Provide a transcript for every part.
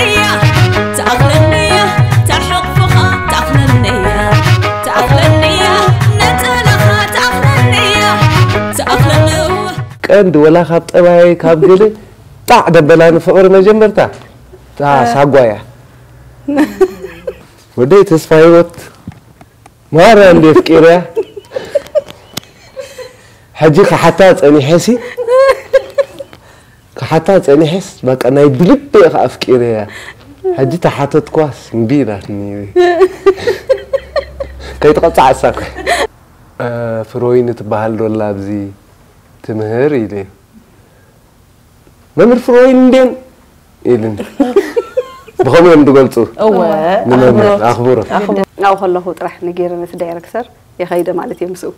እያ ትኣኽለኒ እያ፣ ትሓቕፍኻ ትኣኽለኒ እያ፣ ትኣኽለኒ እያ፣ ነጸላኻ ትኣኽለኒ እያ፣ ትኣኽለኒ እዋ። ቀንዲ ወላ ካብ ጠባየይ ካብ ገለ ጣዕ ደበላኒ ፍቕሪ መጀመርታ እታ ሳጓ እያ። ወደይ ተስፋ ህይወት ማራ እንደ ኣፍቂረያ ሕጂ ክሓታ ጸኒሐሲ ክሓታ ጸኒሐስ በቃ ናይ ብልቢ ኢኻ ኣፍቂረያ። ሕጂ ተሓተትኳስ እምቢ ኢላትኒ። ከይትቐጻዕ እሳ እኮ። እ፣ ፍሮይን ትበሃል ዶላ ኣብዚ ትምህር ኢለ። መምህር ፍሮይን እንዴን ኢልን። ብኸምኡ እዮም ዝገልጹ። እወ። ንመምህር ኣኽብሮት። ኣኽብሮት። ኣብኡ ከለኹ ጥራሕ ነጊረ ነቲ ዳይረክተር የኸይደ ማለት እየ ምስኡ።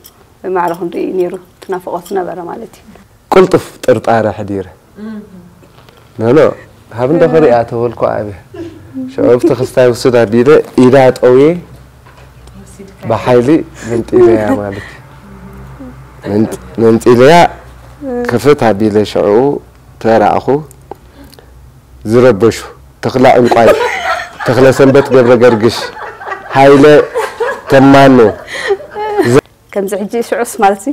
ማዕረ ክንርኢ ነይሩ፣ እቲ ናፍቖት ነበረ ማለት እዩ። ቅልጡፍ ጥርጣረ ኣሕዲረ። ኖ፣ ኖ፣ ሃብ እንዶ ክሪኣ ተበልኩ ኣብየ። ሽዑ ኣብቲ ክስታይ ውሱድ ኣቢለ ኢዳ ጠውየ ብሓይሊ መንጢለያ ማለት እዩ። መንጥ-፣ መንጢለያ ክፍት ኣቢለ ሽዑ ተራእኹ። ዝረበሹ ተኽለ ዕንቋይ፣ ተኽለ ሰንበት ገብረ ገርግሽ፣ ሃይለ ተማኖ፣ ከምዚ ሕጂ ሽዑስ ማለት ሲ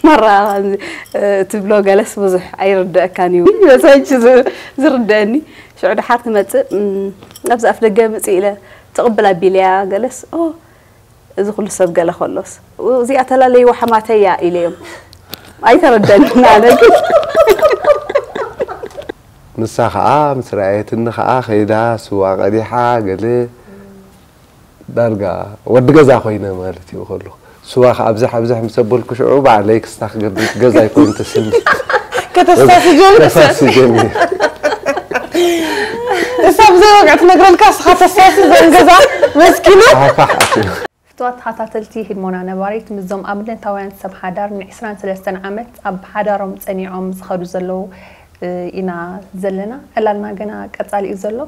ማራ ከምዚ፣ እ፣ ትብሎ ገለስ ብዙሕ ኣይርደአካን እዩ። በዚ ሕጂ ዝ-፣ ዝርደአኒ። ሽዑ ድሓር ትመጽእ፣ እም፣ ኣብዚ ኣፍ ደገ ምጽእ ኢለ ትቕብል ኣቢለያ ገለስ፣ ኦ፣ እዚ ኩሉ ሰብ ገለ ከሎስ፣ እዚኣ ተላለይዋ ሓማተይ እያ ኢለዮም። ኣይተረደንን ኣነ ግን። ንሳ ኸኣ ምስ ረኣየትኒ ኸኣ ከይዳ ስዋ ቀዲሓ ገለ ዳርጋ ወዲ ገዛ ኮይነ ማለት እዩ ከለኹ። ስዋ ኸኣ ኣብዝሕ ኣብዝሕ ምስ ኣበልኩ ሽዑ ባዕለይ ክስታ ክገብር ገዛ ኣይኮይን ተስኒ። ከተስታሲ ጀሚር። ተሳሲ ጀሚር። እሳ ብዘይ ወግዒ ትነግረልካ፣ እስኻ ተስታሲ ዘን ገዛ መስኪና። ሃፋሕ ኣትዩ። ፍቱዋት ተኸታተልቲ ህድሞና ነባሪት፣ ምስዞም ኣብነታውያን ሰብ ሓዳር ንዕስራን ሰለስተን ዓመት ኣብ ሓዳሮም ጸኒዖም ዝኸዱ ዘለዉ፣ እ፣ ኢና ዘለና። ዕላልና ገና ቀጻሊ እዩ ዘሎ።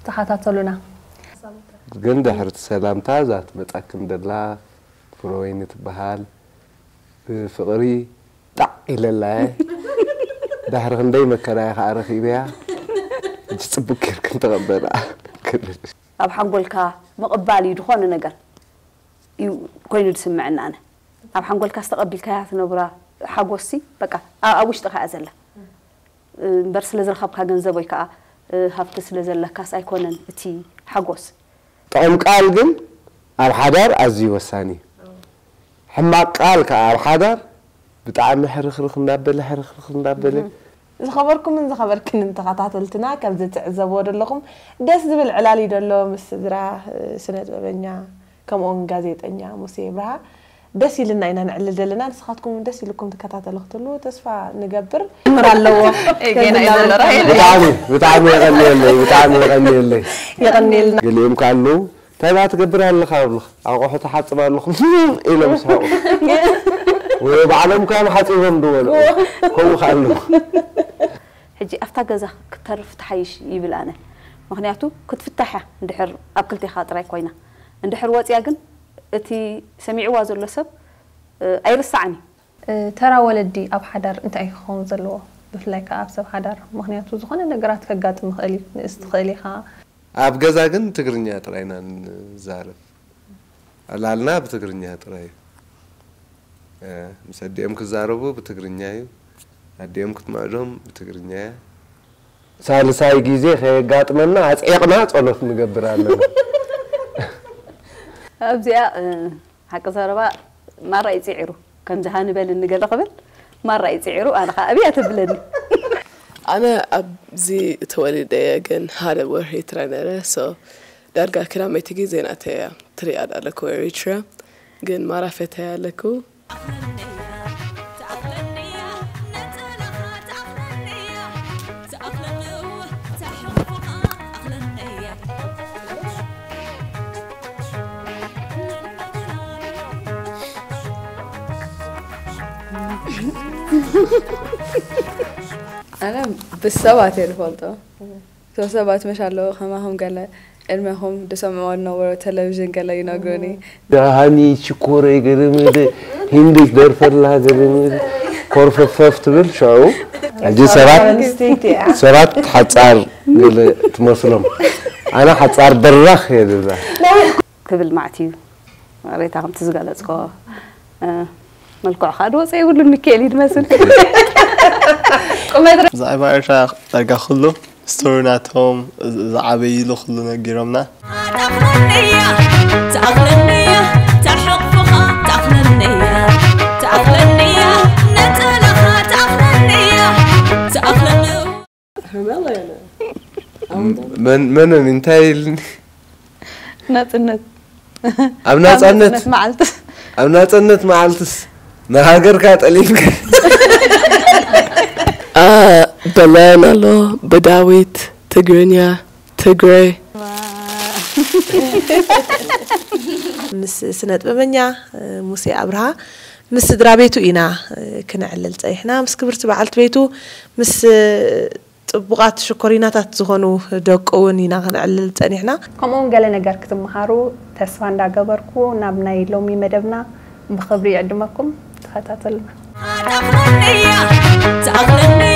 ተኸታተሉና። ግን ድሕርቲ ሰላምታ እዛ ትመጻክን ደላ ፍሮወይኒ ትበሃል። ብፍቕሪ ጣዕ ኢለላ እየ። ድሕሪ ክንደይ መከራ እየ ኸዓ ረኺበያ። ሕጂ ጽቡቕ ጌርክን ተቐበላ። ኣብ ሓንጎልካ ምቕባል እዩ ዝኾነ ነገር እዩ ኮይኑ ዝስምዐኒ ኣነ። ኣብ ሓንጎልካ ዝተቐቢልካያ ትነብራ ሓጎስሲ በቃ ኣ-፣ ኣብ ውሽጥኻ እያ ዘላ። እምበር ስለ ዝረኸብካ ገንዘብ ወይ ከዓ፣ እ፣ ሃብቲ ስለ ዘለካስ ኣይኮነን እቲ ሓጎስ። ጥዑም ቃል ግን ኣብ ሓዳር ኣዝዩ ወሳኒ እዩ። ሕማቕ ቃል ከዓ ኣብ ሓዳር ብጣዕሚ ሕርኽርኽ እንዳበለ፣ ሕርኽርኽ እንዳበለ። ዝኸበርኩምን ዝኸበርክንን ተኸታተልትና፣ ከምዚ ትዕዘብዎ ዘለኹም ደስ ዝብል ዕላል እዩ ዘሎ ምስ ስድራ፣ እ፣ ስነ ጥበበኛ ከምኡውን ጋዜጠኛ ሙሴ ይብርሃ። ደስ ኢልና ኢና ንዕልል ዘለና። ንስኻትኩም እውን ደስ ኢልኩም ትከታተሉ ክትህልዉ ተስፋ ንገብር። ምር ኣለዎ። ኤ፣ ጌና እዩ ዘሎ፣ ራሄል። ብጣዕሚ፣ ብጣዕሚ የቐንየለይ፣ ብጣዕሚ የቐንየለይ። የቐንየልና። ገሊኦም ከ ኣለዉ፣ "እንታይ ደኣ ትገብር ኣለኻ?" ይብሉኻ። "ኣቑሑ ትሓጽብ ኣለኹ" ኢሎም ይስሕቑ። ወይ ባዕሎም ከ ሓጺቦም ዶ በሉ። ከምኡ ከ ኣለዉ። ሕጂ ኣብታ ገዛ ክትተርፍ ትሓይሽ ይብል ኣነ። ምኽንያቱ ክትፍታሕ እያ እንድሕር ኣብ ክልቴኻ ጥራይ ኮይና። እንድሕር ወጽያ ግን እቲ ሰሚዕዋ ዘሎ ሰብ፣ እ፣ ኣይርስዓን እዩ። እ፣ ተራ ወለዲ ኣብ ሓዳር እንታይ እዩ ክኸውን ዘለዎ? ብፍላይ ከኣ ኣብ ሰብ ሓዳር። ምኽንያቱ ዝኾነ ነገራት ከጋጥም ይኽእል እዩ። ንእስ ትኽእል ኢኻ። ኣብ ገዛ ግን ትግርኛ ጥራይ ኢና ንዛረብ። ዕላልና ብትግርኛ ጥራይ እዩ። እ፣ ምስ ኣዲኦም ክዛረቡ ብትግርኛ እዩ። ኣዲኦም ክትምዕዶም ብትግርኛ እያ። ሳልሳይ ግዜ ከየጋጥመና ኣጽዒቕና ጸሎት ንገብር ኣለና። ኣብዚኣ፣ እ፣ ሓቂ ዘረባ ማራ እዩ ጽዒሩ። ከምዚ ሃኒ በልኒ ገለ ክብል ማራ እዩ ጽዒሩ። ኣነ ኸዓ ኣብያ ተብለኒ። ኣነ ኣብዚ ተወሊደ እየ፣ ግን ሓደ ወርሒ ኤርትራ ነይረ። ሶ ዳርጋ ክራመይቲ ግዜ ናተይ እያ ትሪኣ ኣለኩ ኤሪትራ። ግን ማራ ፈተያ ኣለኩ። ኣነ ብሰባት እየ ዝፈልጦ። እቶም ሰባት መሽ ኣለዉ ከማኹም ገለ ዕድሜኹም ዝሰምዕዎ ዝነበሩ ቴሌቪዥን ገለ ይነግሩኒ። ደሃኒ ሽኮረይ ገለ መለ ሂንዲ ደርፈላ ገለ መለ ኮርፈፈፍ ትብል ሽዑ። ሕጂ ሰባት፣ ኣንስተይቲ እያ። ሰባት ሓጻር ገለ ትመስሎም። ኣነ ሓጻር በራኽ እየ ዝብላ። ክብል ማዕት እዩ። ሬታ ከምቲ ዝገለጽኮ መልክዑ ከዓ ድወፀ የብሉን። ሚካኤል ይድመስል። ቁመት ብዛዕባ ኤርትራ ዳርጋ ኩሉ ስቶሪ ናቶም ዝዓበይሉ ኩሉ ነጊሮምና። ትኣኽለኒ እያ ትኣኽለኒ እያ ትሕቕፍኻ ትኣኽለኒ እያ ትኣኽለኒ እያ ነፀላኻ ትኣኽለኒ እያ ትኣኽለኒ Hermela. መን መን እንታይ ኢልኒ? ናጽነት ኣብ ናጻነት ናጽነት መዓልቲ ኣብ ናጻነት መዓልትስ ንሃገርካ ጠሊምካ በለን ኣሎ ብዳዊት ትግርኛ ትግሬ ምስ ስነ ጥበበኛ ሙሴ ኣብርሃ ምስ ስድራ ቤቱ ኢና ክነዕልል ጸኒሕና። ምስ ክብርቲ በዓልቲ ቤቱ ምስ ጽቡቓት ሽኮሪናታት ዝኾኑ ደቁ እውን ኢና ክነዕልል ጸኒሕና። ከምኡ እውን ገለ ነገር ክትመሃሩ ተስፋ እንዳገበርኩ ናብ ናይ ሎሚ መደብና ብኽብሪ ይዕድመኩም። ተኸታተሉና። ትኣኽለኒ እያ ትኣኽለኒ